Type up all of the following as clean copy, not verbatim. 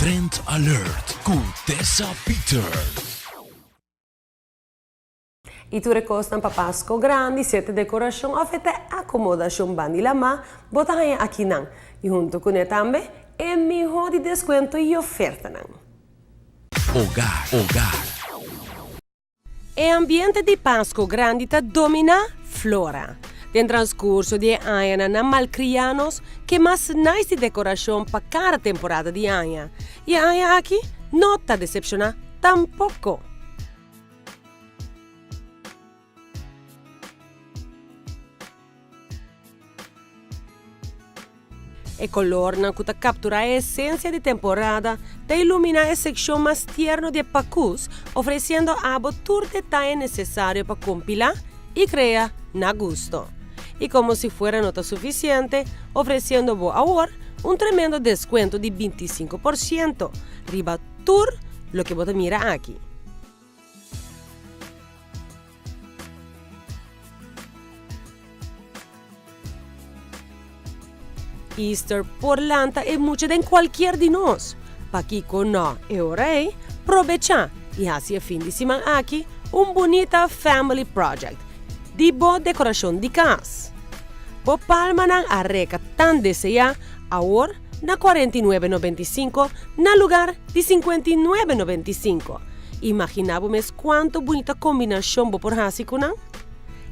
Trend Alert ku Tessa Peters. I tur e kosnan pa Pasko Grandi, sea ta dekorashon òf e ta akomodashon bandi lamá, bo ta haña akinan. I huntu kuné tambe e mihó di deskuento i ofertanan. Hogar, hogar. E ambiente di Pasco Grandi ta dominá Flora. Den transcurso di e añanan nan malcria nos ke mas nice di decoracion pa cada temporada di aña. Y e aña aki no ta decepciona tampoco. E colornan cu ta captura e esencia di temporada ta ilumina e seccion mas tierno di e pacus, ofreciendo abo tur detaye necesario pa compila y crea na gusto. Y como si fuera no ta suficiente, ofreciendo bo awor un tremendo descuento di 25% riba tur loke bo ta mira aki. Easter por lanta e mucha den cualkier di nos. Pakico no e ora ei? Probecha y haci e fin di siman aki un bunita family project di bo decoracion di cas. Bo palmanan a reca tan desea awor na 49,95 na lugar di 59,95. Imagina bo mes cuanto bunita combinacion bo por haci cu nan.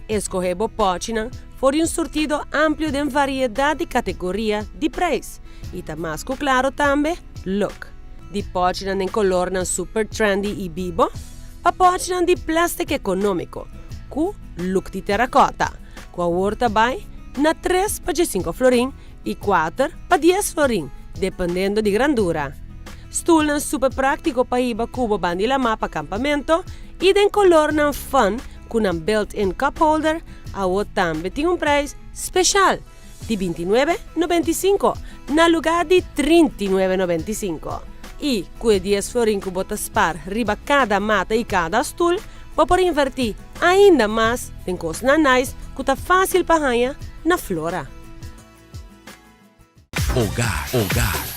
Escoge bo pochinan for di un surtido amplio den variedad di categoria di prijs y ta mas cu claro tambe look. Di pochinan den colornan super trendy y bibo pa pochinan di plastic economico cu look di terracota cu awor ta bay na tres pa diescinco florin y cuater pa dies florin dependendo di grandura. Stoelnan super practico pa hiba cu bo bandi lama pa campamento y den colornan fun cu nan built-in cup holder awo tambe tin un prijs special di 29,95 na lugar di 39,95. Y cu e dies florin cu bo ta spaar riba cada mata y cada stoel, bo por inverti ainda mas den cosnan nice cu ta facil pa haña na Flora. Hogar, hogar.